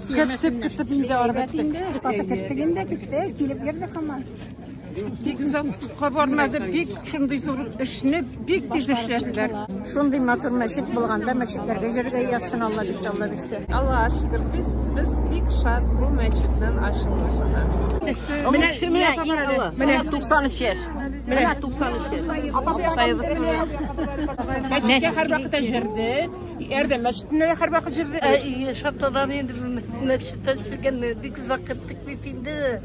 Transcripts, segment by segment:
Көтеп, көтеп инде арып беттек. Кеттек инде, киттек, килеп йөрдек һаман. Бик озакка бармады, бик шундый зур эшне бик тиз эшләделәр. Шундый матур мәчет булганда мәчетләргә йөрергә язсын, Алла бирсә, Алла бирсә. Аллаһка шөкер, без без бик шат бу мәчетнең ачылышына. Менә менә 93 яшь. Менә 93 яшь. Мәчеткә һәрвакыт җырды. Ярдәм мәчетенә һәрвакыт җырды. Шатланам инде мәчеттән килгәнне бик озак көттек бит инде.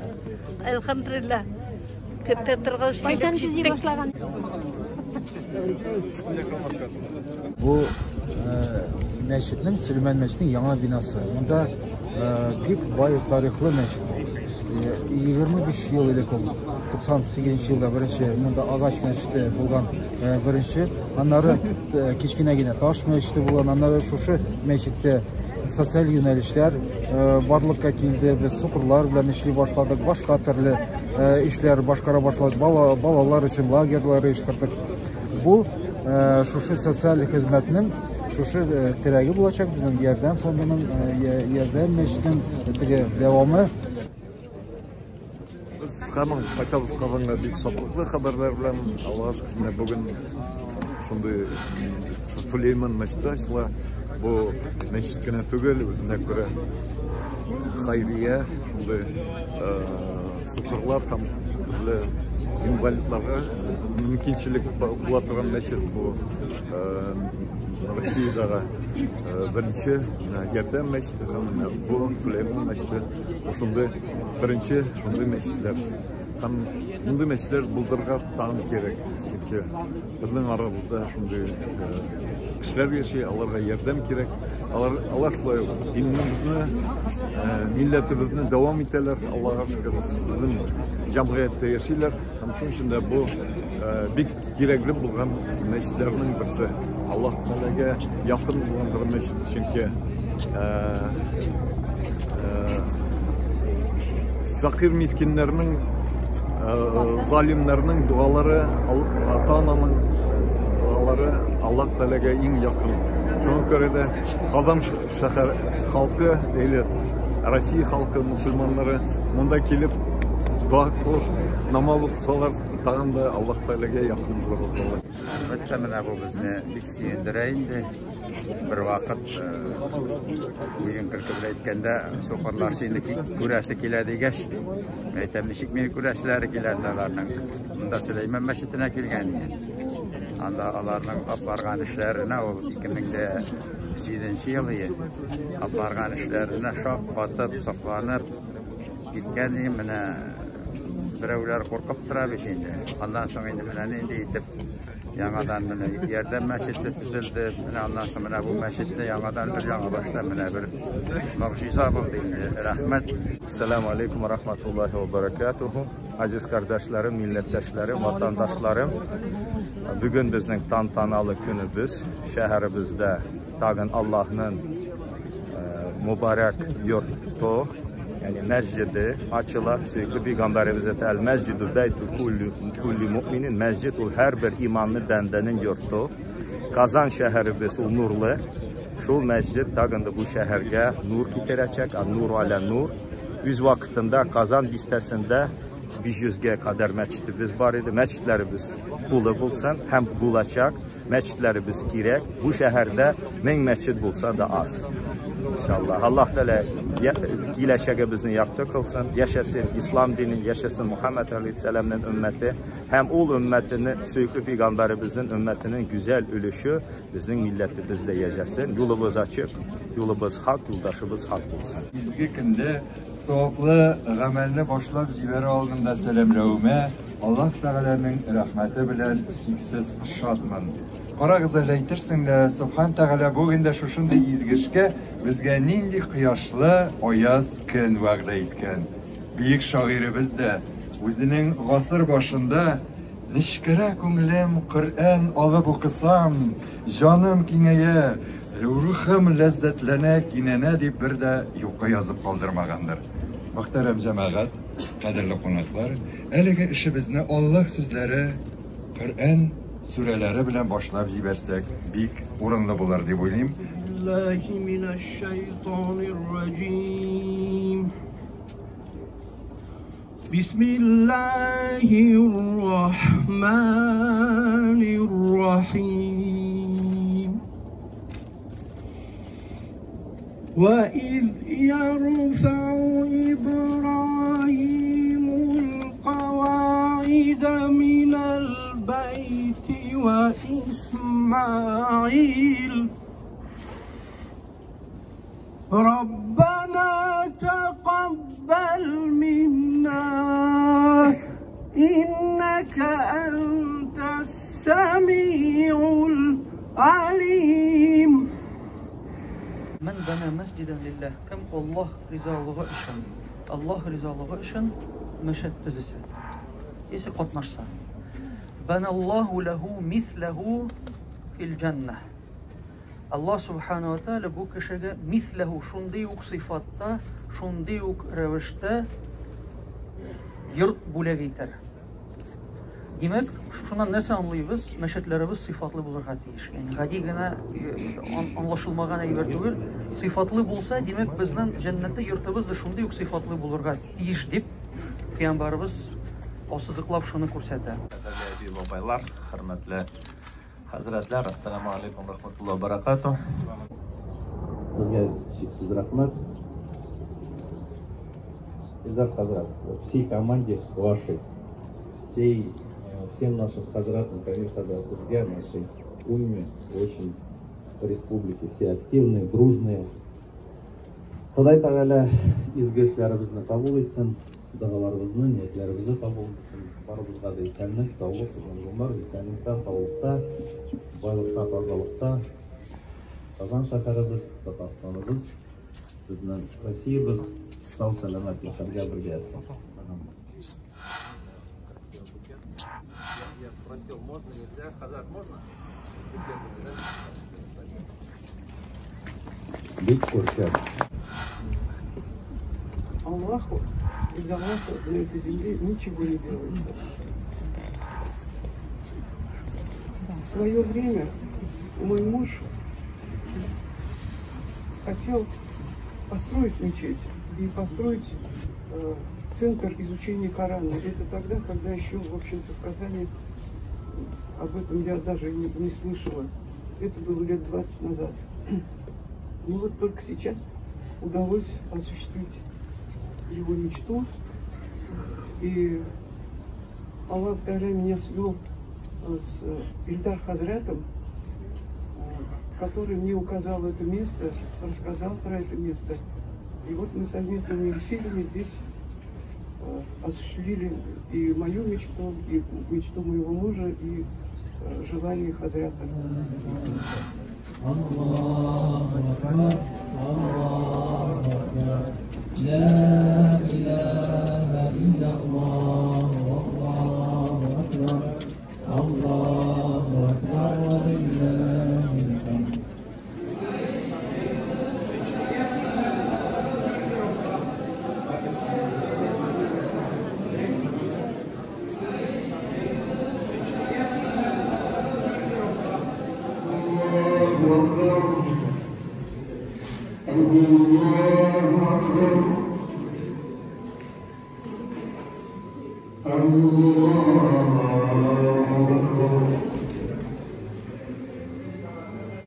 Әлхәмдүлилләһ. Көтә торгач Кайчан төзи башлаган? Бу мәчетнең, Сөләйман мәчетенең яңа бинасы. Монда бик бай тарихлы мәчет ул. 25 ел элек ул 98 елда беренче монда агач мәчете булган беренче. Аннары кечкенә генә таш мәчете булган. Аннары шушы мәчеттә социаль юнәлешләр барлыкка килде. Без сукырлар белән эшли башладык, башка төрле эшләр башкара башладык. Балалар өчен лагерьлар оештырдык. Бу шушы социаль хезмәтнең шушы терәге булачак безнең ярдәм фондының, ярдәм мәчетенең теге дәвамы. Без һаман кайтабыз Казанга бик шатлыклы хәбәрләр белән. Аллаһка шөкер, менә бүген шундый Сулейман мәчете ачыла. Бу мәчет кенә түгел, үзенә күрә хайрия, шундый сукырлар һәм төрле инвалидларга мөмкинчелек була торган мәчет бу. Россиядәге беренче ярдәм мәчете һәм бу Сулейман мәчете шундый беренче шундый мәчетләр. Һәм мондый мәчетләр булдырырга тагын кирәк, чөнки безнең арабызда шундый кешеләр яши, аларга ярдәм кирәк. Алар алар шулай ук динебезне, милләтебезне дәвам итәләр, Аллаһка шөкер, безнең җәмгыятьтә яшиләр. Һәм шуның өчен дә бу бик кирәкле булган мәчетләрнең берсе. Аллаһ Тәгаләгә якын булган бер мәчет, чөнки фәкыйрь мискиннәрнең, залимнәрнең догалары, ата-ананың догалары Аллаһ Тәгаләгә иң якын. Шуңа күрә дә Казан шәһәр халкы или Россия халкы, мусульманнары монда килеп дога кылып, намаз укысалар, тагын да Аллаһ Тәгаләгә якын булырлар. Әлбәттә, менә бу безне бик сөендерә инде. Бер вакыт уен көлке белән әйткәндә, сукырлар сине күрәсе килә дигәч, мин әйтәм, ничек мине күрәселәре килә инде аларның. Монда Сөләйман мәчетенә килгән иде. Анда аларның алып барган эшләренә ул 2007 ел иде. Алып барган эшләренә шаккатып, сокланып киткән идем. Менә берәүләр куркып тора бит инде. Аннан соң инде менә нинди итеп яңадан менә ярдәм мәчете төзелде. Менә аннан соң менә бу мәчетне яңадан бер яңа баштан менә бер могҗиза булды инде. Рәхмәт. Әссәламү алейкум ва рахматуллахи ва баракатуху. Азиз кардәшләрем, милләттәшләрем, ватандашларым. Бүген безнең тантаналы көнебез. Шәһәребездә тагын Аллаһның мөбарәк йорты, ягъни мәсҗиде ачыла. Сөекле пәйгамбәребез әйтә, "Әл мәсҗиду бәйту кулли муъминин." Мәсҗид ул һәрбер иманлы бәндәнең йорты. Казан шәһәребез ул нурлы. Шул мәсҗид тагын да бу шәһәргә нур китерәчәк, нур аля нур. Үз вакытында Казан бистәсендә 500гә кадәр мәчетебез бар иде. Мәчетләребез тулы булсын һәм булачак. Мәчетләребез кирәк. Бу шәһәрдә 1000 мәчет булса да аз. İnşallah. Allah Teala киләчәгебезне якты кылсын. Яшәсен ислам дине, яшәсен Мухаммед алейхиссәламның өммәте һәм ул өммәтене сөекле пәйгамбәребезнең өммәтенең гүзәл өлеше безнең милләтебездә яшәсен. Юлыбыз ачык, юлыбыз хак, юлдашыбыз хак булсын. Изге көндә саваплы гамәлне башлап җибәрә алдында сәламләвемә Аллаһ Тәгаләнең рәхмәте белән чиксез шатмын. Карагыз әле, әйтерсең лә, Субхан Тәгалә бүген дә шушындый изге эшкә безгә нинди кояшлы, аяз көн вәгъдә иткән. Бөек шагыйребез дә үзенең гасыр башында нечкәрә күңелем Коръән алып укысам, җаным киңәя, рухым ләззәтләнә, кинәнә дип бер дә юкка язып калдырмагандыр. Мөхтәрәм җәмәгать, кадерле кунаклар, әлеге эшебезне Аллаһ сүзләре, Коръән сүрәләре белән башлап җибәрсәк, бик урынлы булыр дип уйлыйм. Бисмиллаһир-рахманир-рахим. وإذ يرفع إبراهيم القواعد من البيت وإسماعيل ربنا تقبل منا إنك أنت السميع العليم. Мин бана мәсҗидән лилләһ, кем Аллаһ ризалыгы өчен, Аллаһ ризалыгы өчен мәчет төзесә, яисә катнашса. Баналлаһу ләһу мисләһу фил җәннәһ. Аллаһ субхана ва тааля бу кешегә мисләһу шундый ук сыйфатта, шундый ук рәвештә йорт бүләк итәр. Димәк, шуннан нәрсә аңлыйбыз? Мәчетләребез сыйфатлы булырга тиеш. Ягъни гади генә аңлашылмаган әйбер түгел. Сыйфатлы булса, димәк, безнең җәннәттә йортыбыз да шундый ук сыйфатлы булырга тиеш дип пәйгамбәребез ассызыклап шуны күрсәтә. Кадерле әби-бабайлар, хөрмәтле хәзрәтләр, ассаламу алейкум рахматуллаһи ва баракатуһ. Сезгә чиксез рәхмәт. Илдар хәзрәт, всей команде вашей, всем нашим хазратам, Камиль хазрат, друзья нашей умме, очень в республике, все активные, дружные. Ходай Тәгалә изге эшләребезне кабул итсен, догаларыбызны, ниятләребезне кабул итсен. Барыбызга да исәнлек, саулык, озын гомер, исәнлектә, саулыкта, байлыкта, тазалыкта. Казан шәһәребез, Татарстаныбыз, безнең Россиябез сау-сәламәт яшәргә бергә язсын. Я спросил, можно, нельзя? Хазрат, можно? Бик күркәм. Аллаху, без Аллаха на этой земле ничего не делается. В свое время мой муж хотел построить мечеть и построить центр изучения Корана. Это тогда, когда еще, в общем-то, в Казани об этом я даже не слышала. Это было лет 20 назад. Ну вот только сейчас удалось осуществить его мечту. И Аллах Тааля меня свел с Ильдар Хазратом, который мне указал это место, рассказал про это место. И вот мы совместными усилиями здесь осуществили и мою мечту, и мечту моего мужа, и желание Хазрата. Аллаху акбар, Аллаху акбар, ла илаха иллаллах, Аллаху акбар, Аллаху акбар, ва лиллахил хамд. Allahu Akbar.